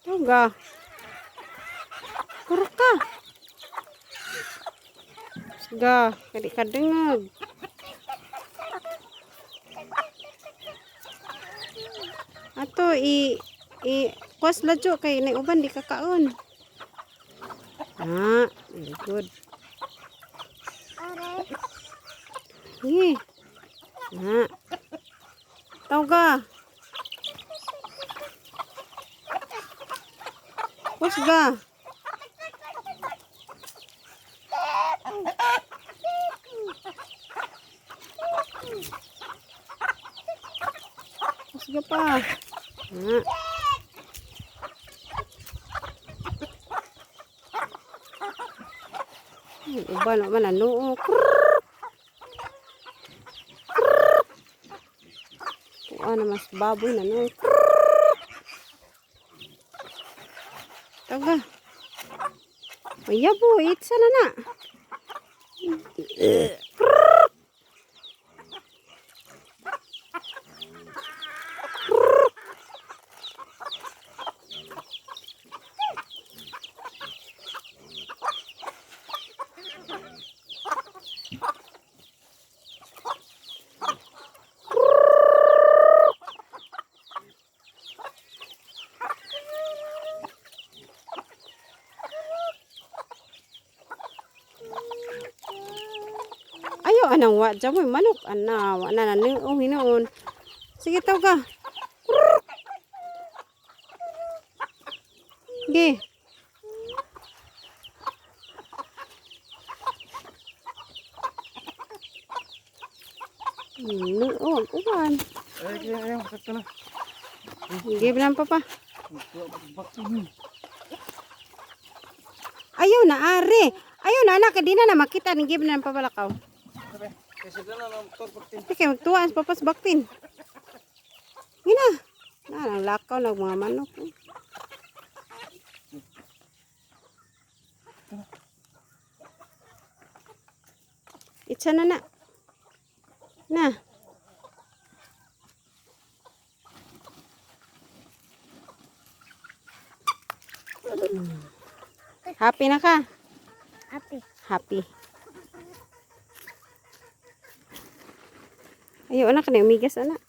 Tawga. Puro ka. Ga, kadi kadengag. Ato i kwas ladyo kay nay uban di ka kaon. Ah, very good. Sige. Na. Tawga. Kwas ga. Kwas ga pa. Na. Ay, uban man ano. Krrrr. Kuha na mas baboy na no. Taga. Ay, yabo, itsa na na. Ayaw anang wa dyan mo manok ana wa na na oh hinoon. Sige, tawga. Sige. Oh, uban. Ay, kaya ayaw, sakto na. Give lang, papa. Baktin. Ayaw na, are. Ayaw na, anak. Di na na makita ni give na ng pabalakaw. Sabi, kasi doon na lang, baktin. Sige, magtuwa ang papas baktin. Gina. Na, ang lakaw ng mga manok. Eh. Itsa na na. Na. Happy na ka? Happy. Happy. Ayaw, anak, na umigas, anak.